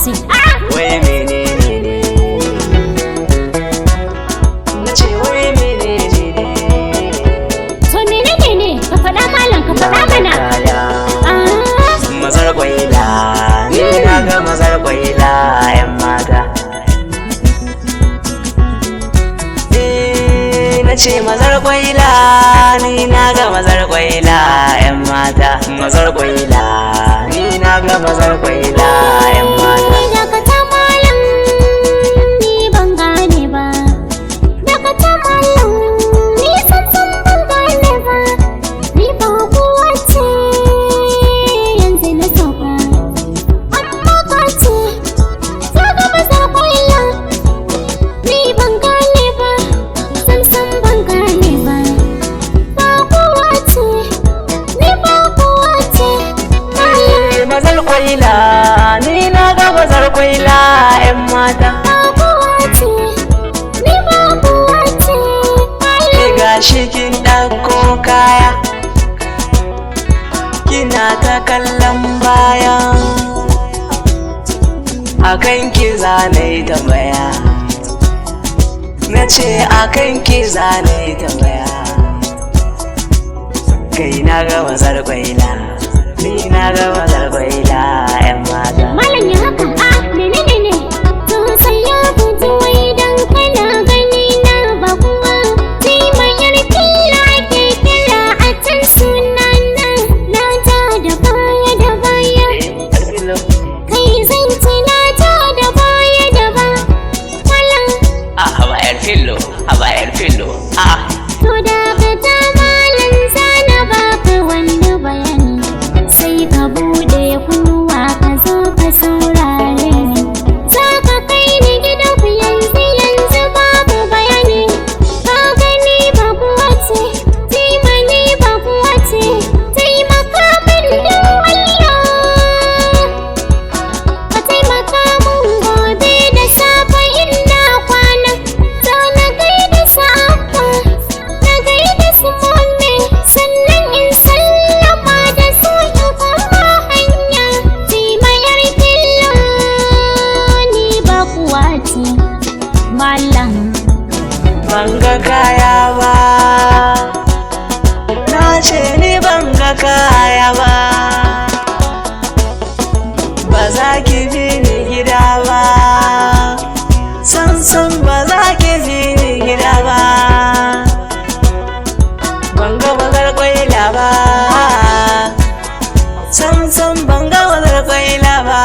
ce. Ah! Wai menene ne? Na ce wai menene ne? To menene ne? Ka faɗa malam, ka faɗa mana. Kaya. Ah! Mazar kwaila, ni na ga mazar kwaila yan mata. Eh, na ce mazar kwaila, ni na ga mazar kwaila yan mata. Mazar kwaila, ni na ga mazar kwaila yan mata. Dakata malam, ni ban gane ba. Dakata malam, ni san ban gane ba. Ni ba kowa ce yanzu na sauka. Amma ka ce, ta ga mazar kwaila. Ni ban gane ba, san ban gane ba. Ba kowa ce, ni ba kowa ce. Malam. Eh, mazar kwaila, ni na ga mazar kwaila yan mata. Ke gashi kin ɗauko kaya, kina ta kallon baya, akan ki zane tambaya, na ce akan ki zane tambaya. Kai na ga mazar kwaila, ni na ga mazar kwaila yan mata. Malam ya haka, a menene ne? To sai ya fito wai dan kana gani na ba kuwa. Ni mai yar killa ke kira a can sunana. Na ja da baya da baya. Kai zan ci na ja da baya da ba. Malam. Ah, haba yar fillo, haba yar fillo, ah. To dakata malam zana baka wani bayani sai ka bude kunnuwa ka zo ka saurare ni. Za ka kai ni gidan ku yanzu yanzu babu bayani. Ka gani ba kuwa ce, taimani ba kuwa ce, taimaka min don Allah. Ka taimaka mun gobe da safe ina kwana. Za na gaida safa, na gaida su mommy, sannan in sallama da su in koma hanya. Timayar fillo ni ba kuwa ce, malam. Ban ga kaya ba, na ce ni ban ga kaya ba, ba za ki bi ni gida ba, san ba za ki bi ni gida ba, ban ga bazar kwaila ba, san ban ga bazar kwaila ba.